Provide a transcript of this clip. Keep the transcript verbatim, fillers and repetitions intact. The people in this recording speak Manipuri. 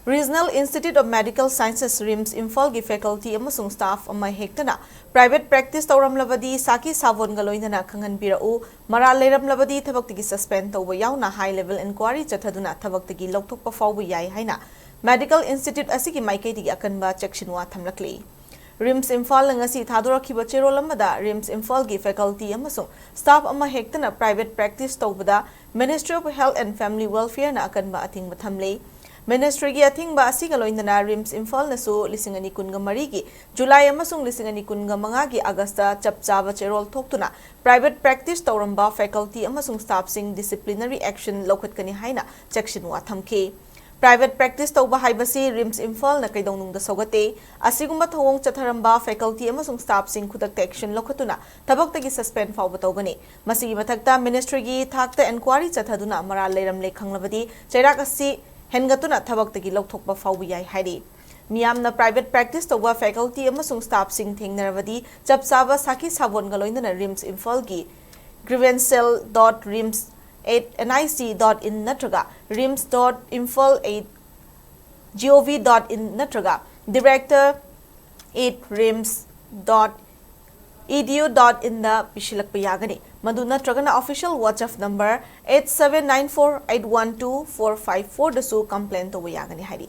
Regional Institute of Medical Sciences, RIMS ꯏꯝꯐꯥꯜꯒꯤ faculty ꯑꯃꯁꯨꯡ staff ꯑꯃ ꯍꯦꯛꯇꯅ private practice ꯇꯧꯔꯝꯂꯕꯗꯤ ꯁꯥꯈꯤ ꯁꯥꯕꯣꯟꯒ ꯂꯣꯏꯅꯅ ꯈꯪꯍꯟꯕꯤꯔꯛꯎ, ꯃꯔꯥꯜ ꯂꯩꯔꯝꯂꯕꯗꯤ ꯊꯕꯛꯇꯒꯤ suspend ꯇꯧꯕ ꯌꯥꯎꯅ high level inquiry ꯆꯠꯊꯗꯨꯅ ꯊꯕꯛꯇꯒꯤ ꯂꯧꯊꯣꯛꯄ ꯐꯥꯎꯕ ꯌꯥꯏ ꯍꯥꯏꯅ medical institute ꯑꯁꯤꯒꯤ ꯃꯥꯏꯀꯩꯗꯒꯤ ꯑꯀꯟꯕ ꯆꯦꯛꯁꯤꯟꯋꯥ ꯊꯝꯂꯛꯂꯤ꯫ RIMS ꯏꯝꯐꯥꯜꯅ ꯉꯁꯤ ꯊꯥꯗꯣꯔꯛꯈꯤꯕ ꯆꯦꯔꯣꯜ ꯑꯃꯗ RIMS ꯏꯝꯐꯥꯜꯒꯤ faculty ꯑꯃꯁꯨꯡ staff ꯑꯃ ꯍꯦꯛꯇꯅ private practice ꯇꯧꯕꯗ Ministry of Health and Family Welfareꯅ ꯑꯀꯟꯕ ꯑꯊꯤꯡꯕ ꯊꯝꯂꯤ꯫ Ministryꯒꯤ ꯑꯊꯤꯡꯕ ꯑꯁꯤꯒ ꯂꯣꯏꯅꯅ RIMS ꯏꯝꯐꯥꯜꯅꯁꯨ ꯂꯤꯁꯤꯡ ꯑꯅꯤ ꯀꯨꯟꯒ ꯃꯔꯤꯒꯤ ꯖꯨꯂꯥꯏ ꯑꯃꯁꯨꯡ ꯂꯤꯁꯤꯡ ꯑꯅꯤ ꯀꯨꯟꯒ ꯃꯉꯥꯒꯤ ꯑꯥꯒꯁꯇ ꯆꯞ ꯆꯥꯕ ꯆꯦꯔꯣꯜ ꯊꯣꯛꯇꯨꯅ private practice ꯇꯧꯔꯝꯕ faculty ꯑꯃꯁꯨꯡ staffꯁꯤꯡ disciplinary action ꯂꯧꯈꯠꯀꯅꯤ ꯍꯥꯏꯅ ꯆꯦꯛꯁꯤꯟꯋꯥ ꯊꯝꯈꯤ꯫ Private practice ꯇꯧꯕ ꯍꯥꯏꯕꯁꯤ RIMS ꯏꯝꯐꯥꯜꯅ ꯀꯩꯗꯧꯅꯨꯡꯗ ꯁꯧꯒꯠꯇꯦ꯫ ꯑꯁꯤꯒꯨꯝꯕ ꯊꯧꯑꯣꯡ ꯆꯠꯊꯔꯝꯕ faculty ꯑꯃꯁꯨꯡ staffꯁꯤꯡ ꯈꯨꯗꯛꯇ action ꯂꯧꯈꯠꯇꯨꯅ ꯊꯕꯛꯇꯒꯤ suspend ꯐꯥꯎꯕ ꯇꯧꯒꯅꯤ꯫ ꯃꯁꯤꯒꯤ ꯃꯊꯛꯇ ministryꯒꯤ ꯊꯥꯛꯇ inquiry ꯆꯠꯊꯗꯨꯅ ꯃꯔꯥꯜ ꯂꯩꯔꯝꯂꯦ ꯈꯪꯂꯕꯗꯤ ꯆꯩꯔꯥꯛ ꯑꯁꯤ ꯍꯦꯟꯒꯠꯇꯨꯅ ꯊꯕꯛꯇꯒꯤ ꯂꯧꯊꯣꯛꯄ ꯐꯥꯎꯕ ꯌꯥꯏ ꯍꯥꯏꯔꯤ꯫ ꯃꯤꯌꯥꯝꯅ private practice ꯇꯧꯕ faculty ꯑꯃꯁꯨꯡ staffꯁꯤꯡ ꯊꯦꯡꯅꯔꯕꯗꯤ ꯆꯞ ꯆꯥꯕ ꯁꯥꯈꯤ ꯁꯥꯕꯣꯟꯒ ꯂꯣꯏꯅꯅ RIMS ꯏꯝꯐꯥꯜꯒꯤ grievance cell dot rims at nic dot in ꯅꯠꯇ꯭ꯔꯒ rims dot imphal at gov dot in ꯅꯠꯇ꯭ꯔꯒ director at rims dot edu dot inꯗ ꯄꯤꯁꯤꯜꯂꯛꯄ ꯌꯥꯒꯅꯤ꯫ ꯃꯗꯨ ꯅꯠꯇ꯭ꯔꯒꯅ official WhatsApp number eight seven nine four eight one two four five fourꯗꯁꯨ complain ꯇꯧꯕ ꯌꯥꯒꯅꯤ ꯍꯥꯏꯔꯤ꯫